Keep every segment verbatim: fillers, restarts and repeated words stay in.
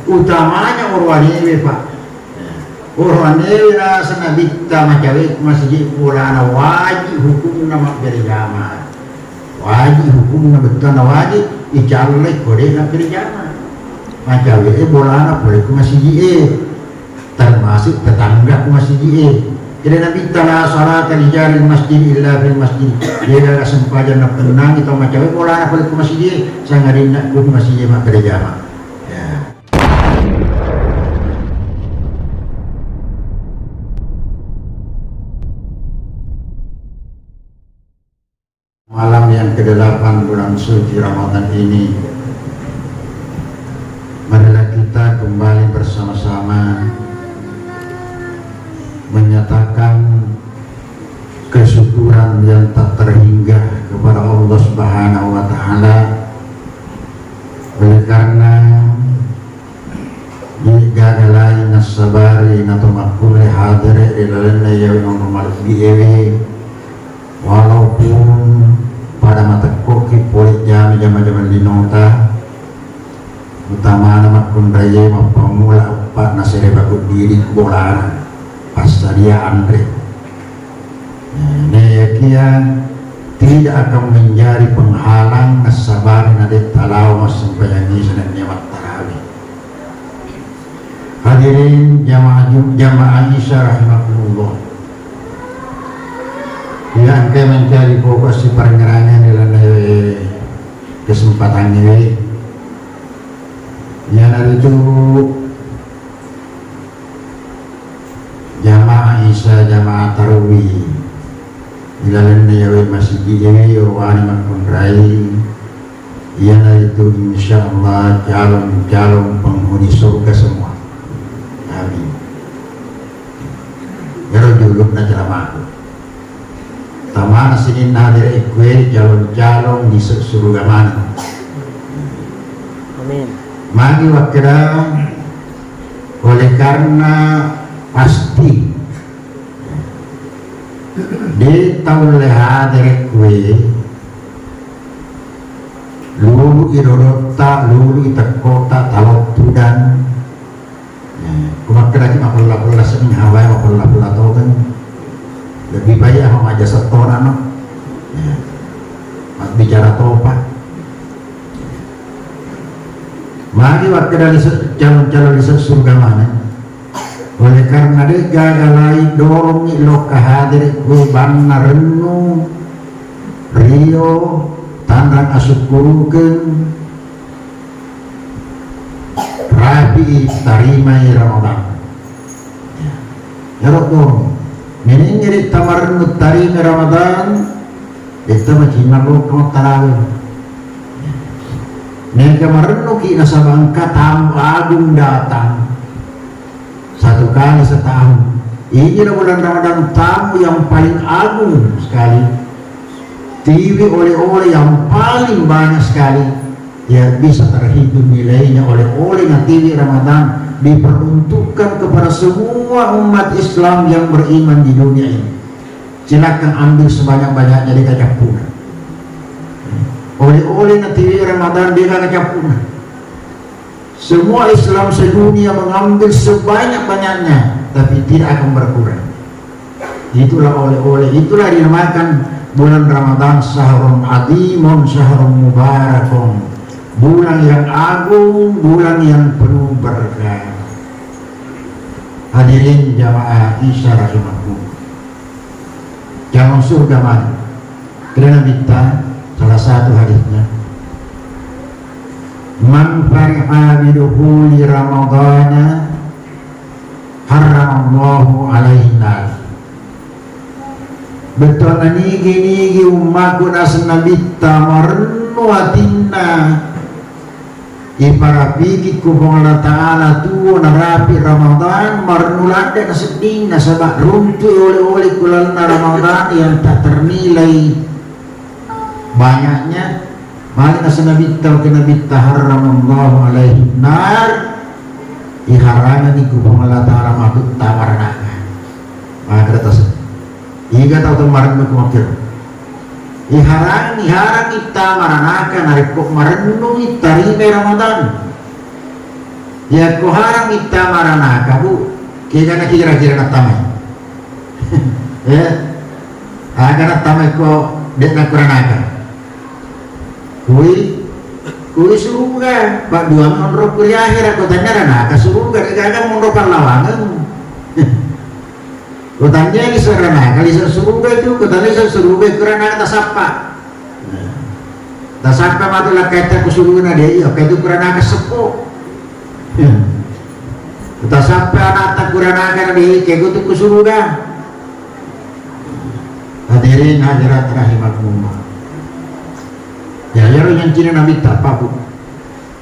Utamanya orowanewe, Pak. Orowanewe naseng Nabitta macawe ku masigi, bolana wajib hukumna mabbere jama. Wajib hukumna, bettuanna wajib, icallai ko de' nabbere jama. Macawe e bolana pole ku masigi e. Termasuk tetangga ku masigi e. Jadi Nabitta, "La salata li jaril masjid illa fil masjid." De' gaga sempajang napunnangi tau macawe bolana pole ku masigi e, sangadinna ku masigi e mabbere jama. Ya. Malam yang kedelapan bulan suci Ramadan ini, marilah kita kembali bersama-sama menyatakan kesyukuran yang tak terhingga kepada Allah Subhanahu wa Ta'ala, oleh karena de' gaga laing nassabari nato makkulle hadere ri lalenna iyawe onrong malebbi ewe, walaupun pada matekkoki pole jami jama-jamang linota, utamana makkunraie mappammula eppa na sere baku didi bolana passadia anre. Nayakia tidak akan menjadi penghalang nassabari na de' talao massempajang isya nennia mattarawih. Hadirin jamaah Ju-, jamaah Isya rahimakumullah. Iya engka mencari pokok siparengngerangan ri lalenna kesempatan ini. Iyanaritu jamaah Isya, jamaah tarawih. Ilalenna iyawe masigi ewe orowane makkunrai, iyanaritu insyaallah calon-calon penghuni surga semua. Amin. Ero julukna ceramaku. Tamana sininna hadere ikkue calon-calon di su-, suruga maneng. Amin. Magi wakkeda, oleh karena pasti de' taulle hadere kue, lulu i dodotta, lulu i tekkota, taloppudan. Ya, ku makkedaki mapella-pella senni hawae mapella-pella tongeng. Lebih baik apa maja settonano. Ya. Mabbicara topa. Magi wakkeda lise-, calon-calon lise surga maneng. Oleh karena de' gaga lai dolongi lokka hadere kue banna rennu rio tanrang asukkurukeng rapi tarimai Ramadan. Ya. Ero dong, menengnge de' tamarennu tarimai Ramadan, de' tamacinna lokka mattarawih. Mega marennuki nasaba engka tamu agung datang satu kali setahun. Inilah bulan Ramadan tamu yang paling agung sekali. Tiwi oleh-oleh yang paling banyak sekali. Ya, bisa terhitung nilainya oleh-oleh natiwi Ramadan diperuntukkan kepada semua umat Islam yang beriman di dunia ini. Silakan ambil sebanyak-banyaknya, de' kacappuna. Oleh-oleh natiwi Ramadan de' kacappuna. Semua Islam sedunia mengambil sebanyak-banyaknya, tapi tidak akan berkurang. Itulah oleh-oleh, itulah dinamakan bulan Ramadan syahrun azimun, syahrun mubarakun. Bulan yang agung, bulan yang penuh berkah. Hadirin jamaah Isya rahimakumullah. Calon surga mani. Kira Nabitta salah satu hadisnya, "Man fariha bidukhuli Ramadana harramallahu alaihi nar." Bettuanna nigi-nigi ummaku naseng Nabitta marennu atinna iparapiki ku Puang Allah Ta'ala tuo narapi Ramadan, marennu ladde nasedding nasaba runtu oleh-oleh ku lalenna Ramadan yang tak ternilai banyaknya. Magi naseng Nabitta, ke Nabitta, "Harramallahu alaihi nar," iharangangi ku Puang Allah Ta'ala matu tama ranaka. Maka atas iga tau temarennu ku makkiro. Iharangi, iharangi tama ranaka narekko marennui tarimai Ramadan. Yakko harang ittama ranaka, Bu, kegana kira-kira nattamai? Eh, aga nattamai ko de'na kuranaka? Kui, kui suruga, padduang onro kuri akhirat, ko tannia ranaka suruga, de'gaga monro pallawangeng. Ko tannia lise ranaka, lise suruga itu, ko tannia lise suruga, kuranaka tasappa. Nah, tasappa matu lakkaita ku surugana de', iya, kaitu kuranaka seppo. Tasappa anatta kuranaka de', kaitu ku suruga. Hadirin hadirat rahimakumullah. Ya, iyaro yang cina Nabi tapa, Bu.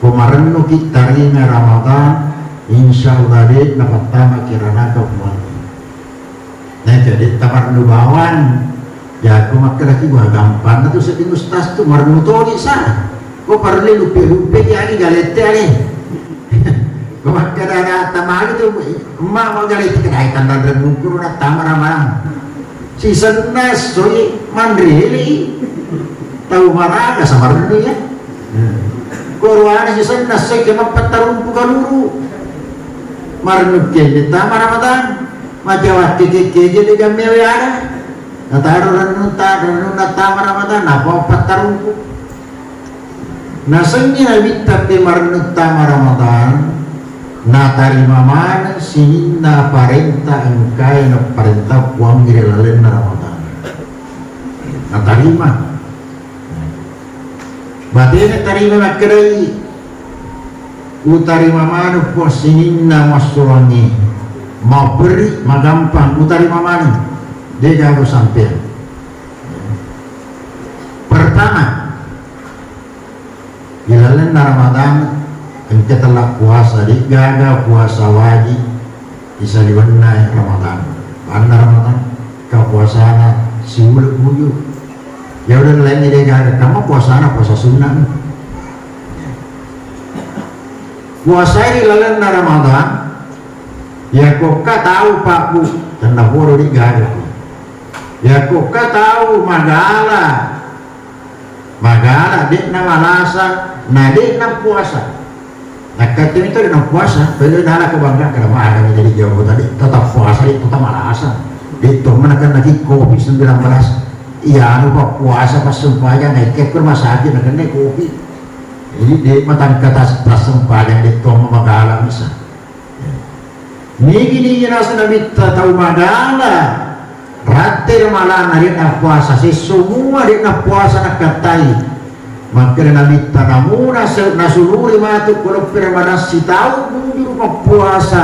Ko marennuki tarima Ramadan, insyaallah de' napattama kiranaka Puang. Nah, jadi tamarnu bawang. Jago makkedaki, wah, gampangna tu sedding ustaz tu, marennu toni sa. Ko parellu luppe-luppe ki agi galette ale. Ko makkeda na tamali tu, emma mau galette kedai tanda rennu kuru na tama Ramadan. Sisenna soi manrelei. Tau maraga samarnu ya. Koroana sisenna soi ke mappattarumpu galuru. Marnu kende tama Ramadan. Majawa keke-keke de jammewe ada. Nataro rennunta, rennunna tama Ramadan, napa mappattarumpu. Nasengngi Nabitta pe marennu tama Ramadan, natarima maneng sininna parenta engkae naparenta Puang ri lalenna Ramadan. Natarima. Batena tarima makkedai, utarima maneng Puang sininna massuroangnge. Mabberi, magampang, utarima maneng. De'gaga sampeang. Pertama, ri lalenna Ramadan engka tella puasa, de'gaga puasa wajib ri saliwenna Ramadan. Anna Ramadan, ka puasana siuleng buju. Ya udah, lainna de'gaga, kamma puasana puasa sunnah. Puasai ri lalenna Ramadan, yakko ka tau, Pak, Bu, tenna poro de'gaga. Yakko ka tau magala, magala, de'na malasa, na de'na puasa. Nakkattemi to de'na puasa, pele nala kebangga kada maga jadi jauh tadi tetap puasa, de' tetap malasa. De' to mana kena ki covid sembilan belas. Iya, anu, Pak, puasa pas sempajang, naik ke rumah sakit, na kena covid. Jadi, de' matangka tas, tas sempajang, de' to magala bisa. Nigi-nigi naseng Nabitta tau magala, ratte Ramalanna de'na puasa, sesso mua de'na puasa nakkattai. Makkeda Nabitta, namuna se-, nasuluri matu ko loppe Ramadan sitaung mujuru mappuasa,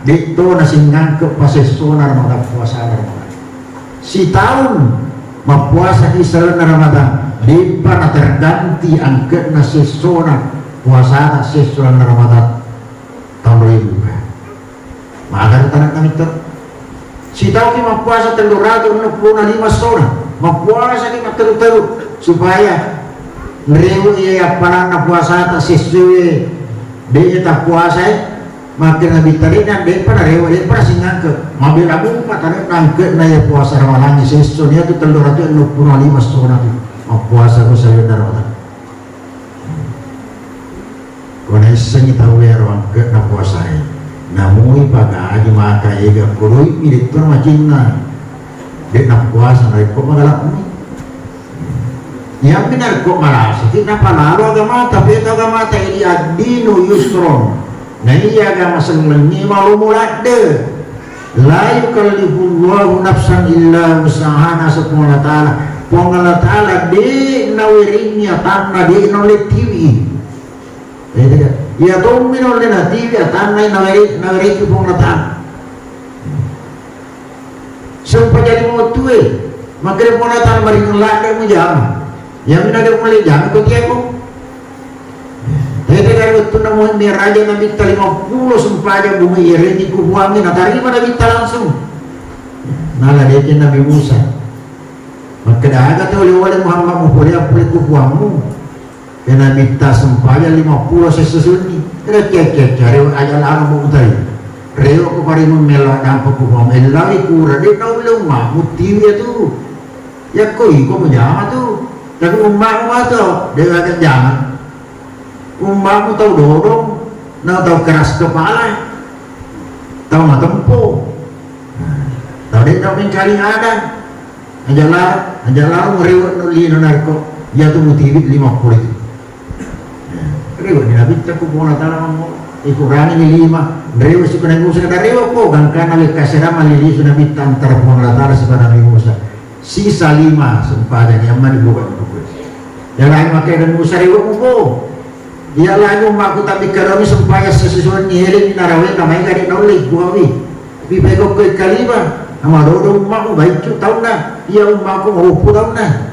de'to nasingngangke pasessona Ramadan, puasana Ramadan. Sitaung mappuasaki sellenna Ramadan, de'pa naterganti angke'na sessona puasata sessolanna Ramadan. Taung ribu ka. Maga tanah kami ter. Sitaung ki mappuasa tellu ratu enneng puluh lima sona. Mappuasa ki matteru-teru supaya nrewe iya appalanna puasata sessoe de' ta puasa e. Makkeda Nabitta de'na, de'pa narewe, de'pa nasingngangke. Mabela mumpa tanah nangke na iya puasa Ramalangnge sesso niatu tellu ratu enneng puluh lima sona tu. Mappuasa ko sellenna Ramadan. Ko naissengngi tauwe ero angke'na puasae, namui pagaji maka ega ko doi'mi de'to macinna, de' nappuasa narekko magala'mi. Iyammi narekko malasaki napalalo agamata, peto agamata, jadi ad-dinu yusron. Na iya agama sellengngi malomo ladde. La yukallifullahu nafsan illa wus'aha, naseng Puang Allah Ta'ala. Puang Allah Ta'ala de' nawerengngi atanna, de' naulle tiwi. Iya tommi naulle natiwi atanna, nawere-, nawerekki Puang Allah Ta'ala. Sempajang lima wettue, makkeda Puang Allah Ta'ala, maringeng ladde mujama. Iyammi na de' mulle jama ko tiako. Tete kali wettunna Muhammad Raja Nabitta lima puluh sempajang bunga iyarengi kubuangnge, natarima Nabitta langsung. Nala de'ke Nabi Musa. Makkeda aga tau lewale Muhammad mupole appole kubuangmu. Ke Nabitta sempajang lima puluh sesso sunni. Kira kia-kia-kia rewe aja lama mau utai. Rewe ko parimu mela dampa kubuang. Ellari kura de' naulle umma mutiwi atu. Yakko iko mujama tu. Tapi ummamu matu, de' gaga jama. Ummamu tau dodong. Na tau keras kepala, tau matempo, tau de' tau mengkaling ada, aja la-, aja larung rewe' no lino narko, iya tu mutiwi lima puluh itu. Rewe' ni Nabitta ku Puang Allah Ta'ala mammu, ikurangi ni lima, rewe' suku Nabi Musa kada rewe' ko, gangkana le kasera malilisu Nabitta antara Puang Allah Ta'ala sibawa Nabi Musa. Sisa lima sempajang yang mani bukan buku. Ya lain makai dan Musa rewe' muko. Iya lagi ummaku tapi kadoni sempajang sesuai ni eleng ni narawe namai kade naulle kuawi. Pi pegokko kalima, ama dodo ummaku baicu taunna. Iya ummaku maupu taunna.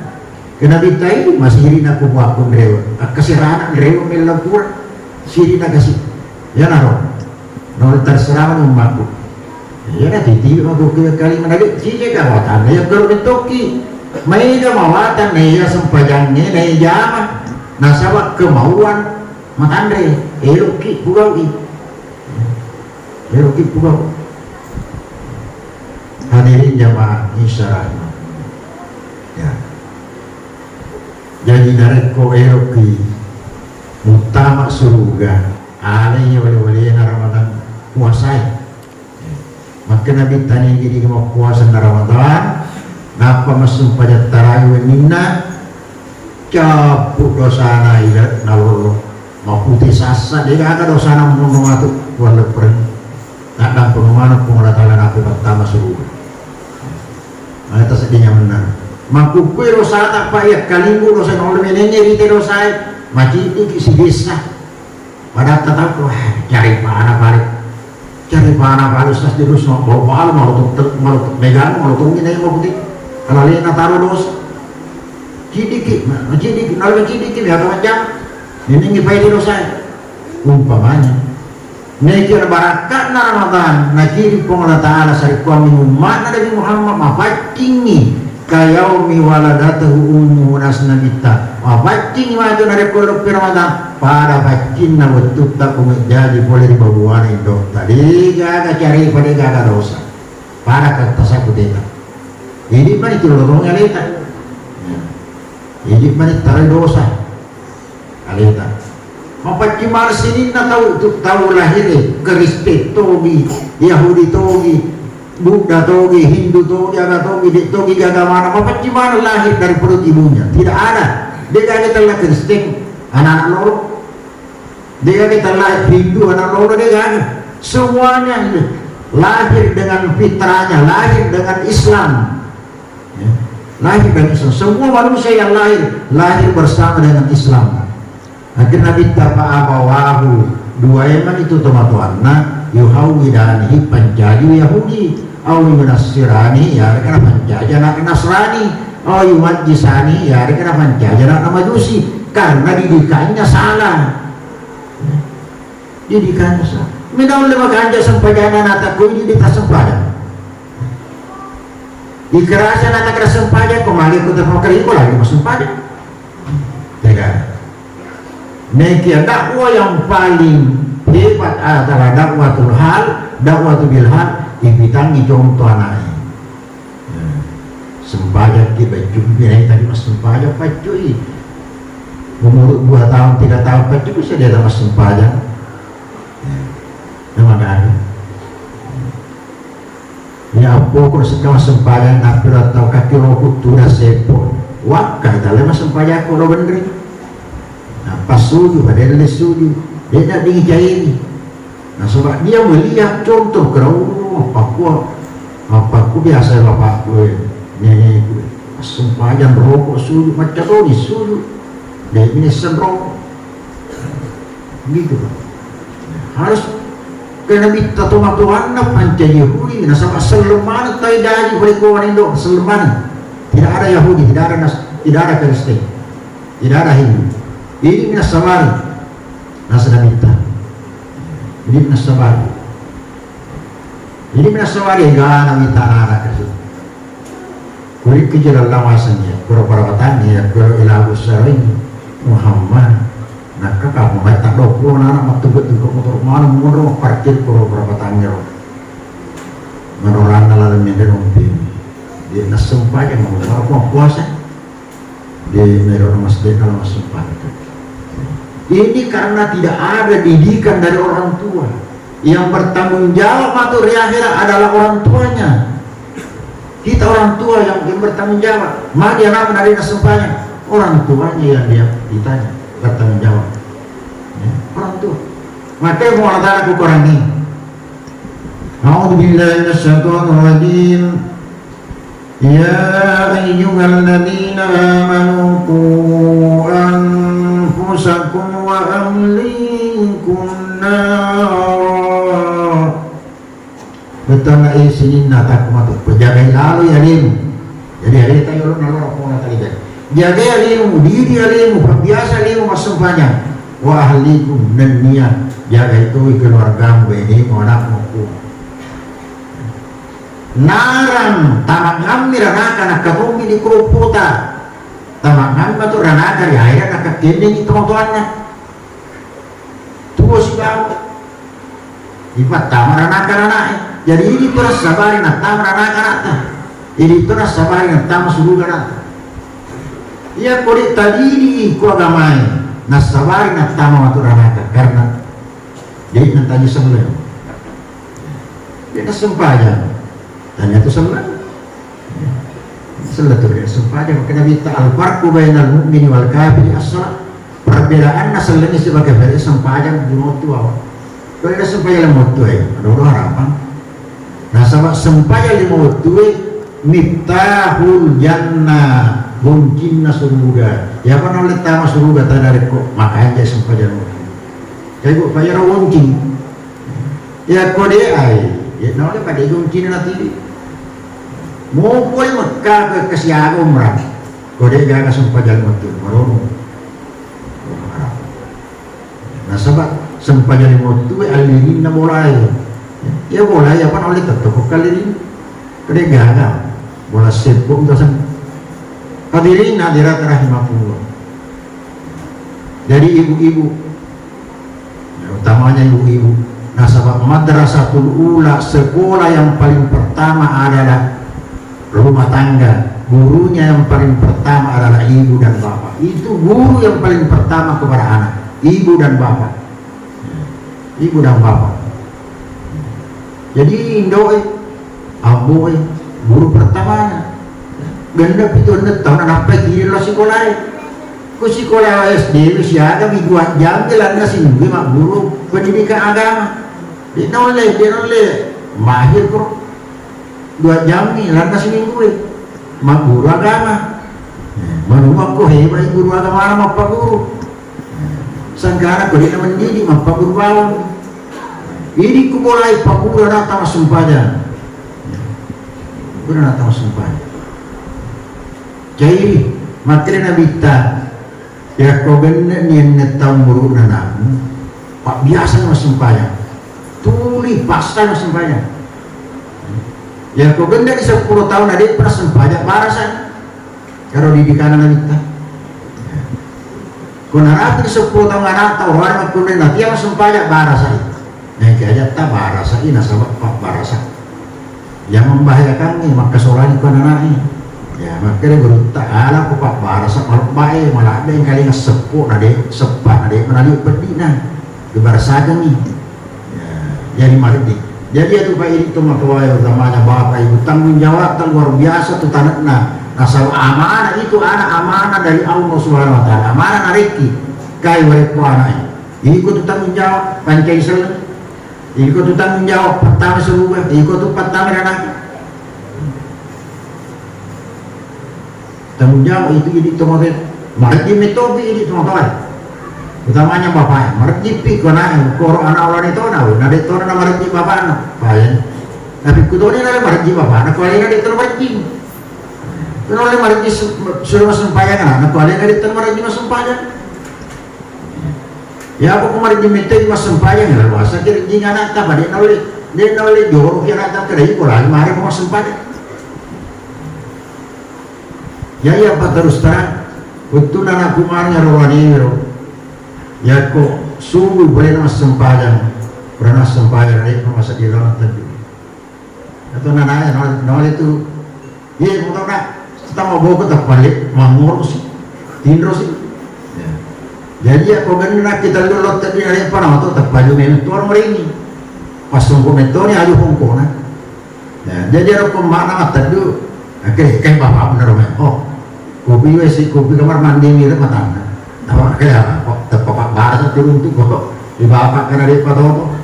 Kena bitai masiri na kubuaku rewe'. Akka serana rewe' mella pura. Siri na kasi. Ya naro. No terserah ummaku. Iya na titi mako ke kali menade cije ka watan ya kero bentoki. Maega mawatan na iya sempajangnge na iya jama. Nasaba kemauan matanre. Eloki pugau'i. Eloki pugau. Hadirin jamaah Isya rahmat. Ya. Jadi narekko eloki muttama suruga, alai wale-walena Ramadan puasai. Makkeda Nabitta, nigi-nigi mappuasanna Ramadan, nappa massumpajang tarawih wenninna, cappu dosana ila nalolo. Mapute sassa, de' gaga dosana monro matu, walleppereng. Naddampenga maneng Puang Allah Ta'ala nappa pattama suruga. Mane taseddinga mennang. Makkukkue dosata, pa iya kalinggu dosa nolo menengnge rite dosae, maciddiki sidessa. Padatta tau, wah, carepana pale. Carepana pale Ustaz Dirus, mau bau palu, mau tuh, mau tuh, megang, mau tuh, ini mau putih. Kalau lihat nataro dosa. Cidiki, ma-, macidiki, nalo macidiki, mi atau macam. Ini ngipai di dosa. Umpamanya. Naiki barakka'na Ramadan, nakiri Puang Allah Ta'ala sarekkuammi umma'na Nabi Muhammad mapaccingngi kayaumi waladatahu ummuhu, nasna Nabitta. Mapaccingngi matu narekko loppi Ramadan, pada paccinna wettutta ko majjaji pole ri babuana indotta. Degaga carepa, degaga dosa. Pada kattasaku teta. Idi mani tulolongi aleta. Ya. Idi mani tarai dosa. Aleta. Mapaccing maneng sininna tau, tu tau lahir, Kristen togi, Yahudi togi, Buddha togi, Hindu togi, aga togi, de togi gaga mana. Mapaccing maneng lahir dari perut ibunya. Tidak ada. De gaga tella Kristen anak-anak lolo. De gaga tella Hindu anak lolo, de gaga. Semuanya lahir dengan fitrahnya, lahir dengan Islam. Ya. Lahir dengan Islam. Semua manusia yang lahir, lahir bersama dengan Islam. Akhirnya Nabitta, fa abawahu, dua emang itu tomatoanna, yuhawwidanihi, pancaji Yahudi, au yunassirani, ya, kena pancaji anak Nasrani, au yumajjisani, ya, kena pancaji anak Majusi, karena didikannya salah. Didikannya salah. Meda ulle makanja sempajang anata ko idi de tassempajang. Ikerasa anata kera sempajang, ko male ko tepakeri ko lagi massempajang. Tega. Nekia dakwah yang paling hebat adalah dakwatul hal, dakwatul bil hal, dipitangi contoh anaknya. Nah, sempajang ki baju, binai tadi mas sempajang paccui. Umur dua tahun, tiga tahun paccui bisa dia mas sempajang. Ya, memang ada. Ya, pokok setelah sempajang, tapi tau kaki rokok tuh udah sepo. Wakka, kita lema sempajang ko lo benri. Nappa suju, padelle suju. De'na dicaini. Nasaba dia melihat contoh kerawu, mappakkua, mappakkua biasa bapakku, eh, nenekku, eh. Sempajang rokok suju, macca toni suju. De' minesseng rokok. Gitu, Pak. Harus kena bitta tomatoanna panca Yahudi, nasaba selleng maneng tai daji pole ko wanendo, selleng maneng. Tidak ada Yahudi, tidak ada Nas-, tidak ada Kristen. Tidak ada Hindu. Ini minasabari. Nasaba mita. Ini minasabari. Ini minasabari, egana mita anak-anak itu. Kurik kejalan lawasan ya, pura-pura batang ya, pura ilabu sering Muhammad. Nakka kamu mai tak dua puluh anak, mak tunggu-tunggu motor mana, motor parkir pura-pura batang ya. Manoranna lalu mende rompi. Dia nasempajang mau apa puasa. Di mero masjid kalau masuk parkir. Ini karena tidak ada didikan dari orang tua. Yang bertanggung jawab matu ri akhirat adalah orang tuanya. Kita orang tua yang, yang bertanggung jawab. Magi anakmu nari nasempanya? Orang tuanya yang dia ditanya, bertanggung jawab. Ya, orang tua. Makanya mau Allah Ta'ala kukurangi. أعوذ بالله من الشيطان الرجيم. يا أيها الذين آمنوا قوا أنفسكم وأهليكم نارا. Bettuanna, eh, sininna takku matu, pejagai lalo i alemu. Jadi aleta yolo nalora pona tadi. Jagai alemu, didi alemu, pabbiasa alemu massempajang. Wa ahlikum, nennia jagai toi keluargamu, bainemu, anakmu, ku. Narang, tamangammi ranaka nakkatommi di keroppota. Tamangammi matu ranaka ri aira nakakkendengi tomatoanna. Tuo sibawa. Ipattama ranaka nanae. Jadi idi tu nassabari nattama ranaka natta. Idi tu nassabari nattama suruga natta. Iya kode tadidi iko agamae. Nassabari nattama matu ranaka. Karena de' natanya sembah. De' nassempajang. Tanya tu sembah. Selleng tu de' sempajang. Makanya Nabitta, "Al-farqu bainal mu'mini wal kafiri as-salat." Perbedaanna sellengnge sibawa kafir, sempajang lima wettu awa. Kalau ada sempajang lima wettu, eh, ada orang harapan. Nasaba sempajang lima wettu, eh, miftahul jannah, kuncinna suruga. Iyapa naulle tama suruga tanarekko makanja sempajang lima wettu. Jadi kok pajaro kunci. Iyako de' ai, ya naulle pada kuncinna natidi. Mupoi Mekka ke, ke siaga umrah. Ko de' gaga sempajang lima wettu, marono. Nasaba sempajang lima wettu e allirinna bolae. Ya bolae apa naulle tetto ko kallirinna. Ko de' gaga bola seppo utasan. Hadirin hadirat rahimakumullah. Jadi ibu-ibu, ya, utamanya ibu-ibu. Nasaba madrasatul ula, sekolah yang paling pertama adalah rumah tangga. Gurunya yang paling pertama adalah ibu dan bapak. Itu guru yang paling pertama kepada anak, ibu dan bapak. Ibu dan bapak. Jadi indoe, amboe, guru pertamana. Genna pitu enneng taung nappai kiring lao sikolae. Ko sikola S D siaga mi dua jam ke lanna siminggu magguru pendidikan agama. De' naulle, de' naulle mahir ko. Dua jammi lanna siminggu e magguru agama. Manuma ko hebai guru agama mappaguru. Sangkana ko de' na mendidik mappaguru bawang. Idi ku bolai pagguru anakta massempajang. Guru anakta massempajang. Jadi makkeda Nabitta, yakko genne'ni enneng taung umuru'na anakmu, pabbiasai massempajang. Tuli passai massempajang. Yakko genne'ni seppulo taung na de'pa nassempajang, barasai. Karo didikanna Nabitta. Ko narapini seppulo taung anakta, oroane makkunrai natia massempajang, barasai. Naiki ajatta barasai nasaba pabbarasa. Yang membahayakangngi makkasolani ko anana'e. Ya, makkeda gurutta, ala ko pabbarasa malebbae, malabbe engkalinga seppo na de, seppa na de, menaliu peddi'na. Dibarasakengngi. Ya, jadi maredding. Jadi iyatu Pak, idi tomatoae, utamanya bapak ibu, tanggung jawabta luar biasa tu tanekna. Nasaba amanah itu, anak amanah dari Allah Subhanahu wa Ta'ala. Amanah narekki. Kai warekko anaknya. Iko tu tanggung jawab, pancai selleng. Iko tu tanggung jawab, pattama suruga. Iko tu pattama ranaka. Tanggung jawab itu idi tomatoae. Marejji metopi idi tomatoae. Utamanya bapak, marejjipi ko anaknya, koro anak ulane tona, na de tona na marejji bapakna. Payan. Tapi kutoni na marejji bapakna, ko alena de tona marejji. Ko alena marejji su-, suruh massempajang anakna, ko alena de tona marejji massempajang. Ya, apa ko marejji mettai massempajang, lalu asa ki rejjing anakta, apa de naulle, de naulle joroki anakta, kedai ko lagi mare ko massempajang. Ya, iya, Pak, terus terang, wettunna anakku mane ro wane ro. Yakko subuh boleh massempajang, pura massempajang, de pa masedding lawan teddu. Atau nanae, nol, nol itu, iya, mau tau, Kak? Kita mau bawa ke tempat, mangoro sih, tinro sih. Ya. Jadi, ya, ko genna kita dulu lo tadi ada apa nama tu, tepat juga memang tuan orang ini. Pas sungguh metoni aju hongkona. Ya, jadi ada pemana matadu. Oke, kayak bapak bener, men. Oh, kopi wes, kopi kamar mandi ini ada matang. Apa kayak apa? Kok tepat bahasa turun tuh kok. Di bapak kan ada apa tuh?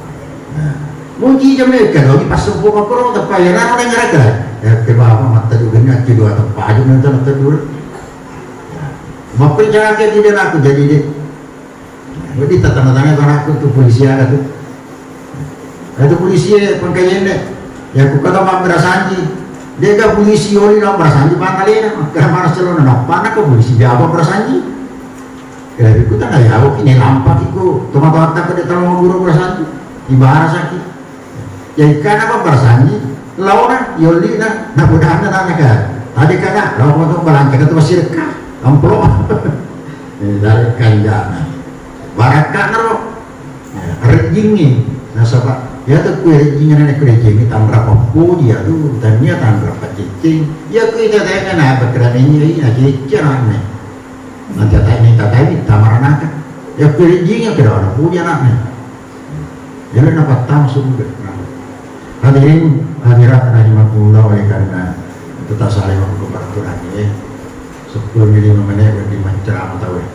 Nah, muji jam ni kalau di pas sungguh makro tepat ya, nah, orang ngerti. Ya, ke bapak matadu genna kedua tepat aju nanti matadu. Mappencangake tidak aku jadi deh. Jadi tatana-tana baraku tu polisi ada tu. Itu polisi pengkayene. Ya aku kata mabberasanji. Dia ga polisi oli na berasanji pangalena. Kira mana selona na panah ke polisi dia apa berasanji. Kira aku tak ada ya aku ini lampak iku. Tomat-tomat tak ada terlalu guru berasanji. Ibarat sakit. Jadi kana apa berasanji, laona, yolina, na budana na naga. Tadi kana, lawan untuk belanja ke tu masih dekat, amplop. Eh, dari kanjana. Barakka naro. Ya, rejingi. Nasaba, ya tu kue rejingi na kue rejingi tanra papu dia tu, tania tanra pacicing. Ya kue tanya na berkerana ini, ini na cicing aneh. Nanti tanya, tanya, tamaranaka. Ya kue rejingi kira orang punya anaknya. Jadi napattama suruga. Hadirin hadirat rahimakumullah, oleh karena itu tak salah waktu peraturan ini, sepuluh lima menit lebih menceramah tahu ya.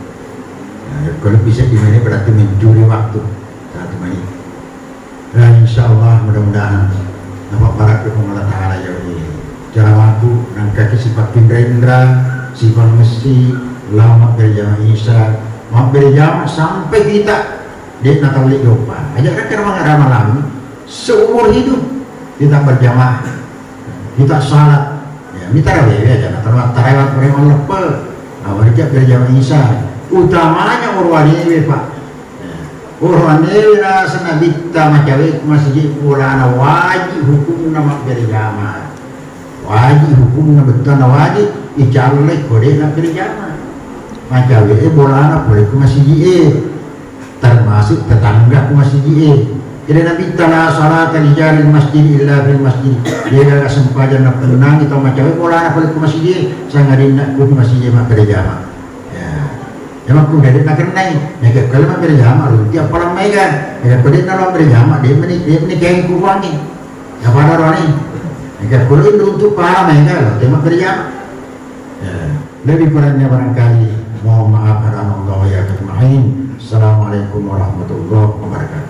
Nah, kalau bisa di menit berarti mencuri waktu satu menit. Ya, insya Allah mudah-mudahan dapat barakka Allah Ta'ala ya. Ceramahku nangkaki sifat indra-indra, sifat messi, lama berjamaah Isya, mau berjamaah sampai kita Dek natau le joppa. Aja kan kena mangarama lami seumur hidup kita berjamaah, kita salat. Ya, mita rawewe aja, nah, terus tarawat preman lepe. Nah, berjamaah Isya. Utamanya orang wanewe, Pak. Ya. Orang wanewe rasa nabitta macawe masjid bolana wajib hukumna mabbere jamaah. Wajib hukumna bettuanna wajib, icallai ko de nabbere jamaah. Macawe bolana pole ku masjid e. Termasuk tetangga ku masjid e. Jadi Nabi ta, la salata li jaril masjid illa fil masjid. Degaga sempajang napennangi tau macawe bolana pole ku masjid e, sangadinna ku masjid e mabbere jamaah. Ya. Emang ku dede nakennai, mega kale mabbere jamaah runti appalang mega. Mega kode nalo mabbere jamaah, de meni, de meni kain kuwangi. Ya pada roni. Mega kode runtu pala mega lo tema mabbere jamaah. Ya. Lebih kurangnya barangkali mohon maaf, hadanallahu wa iyyakum ajmain. Assalamualaikum warahmatullahi wabarakatuh.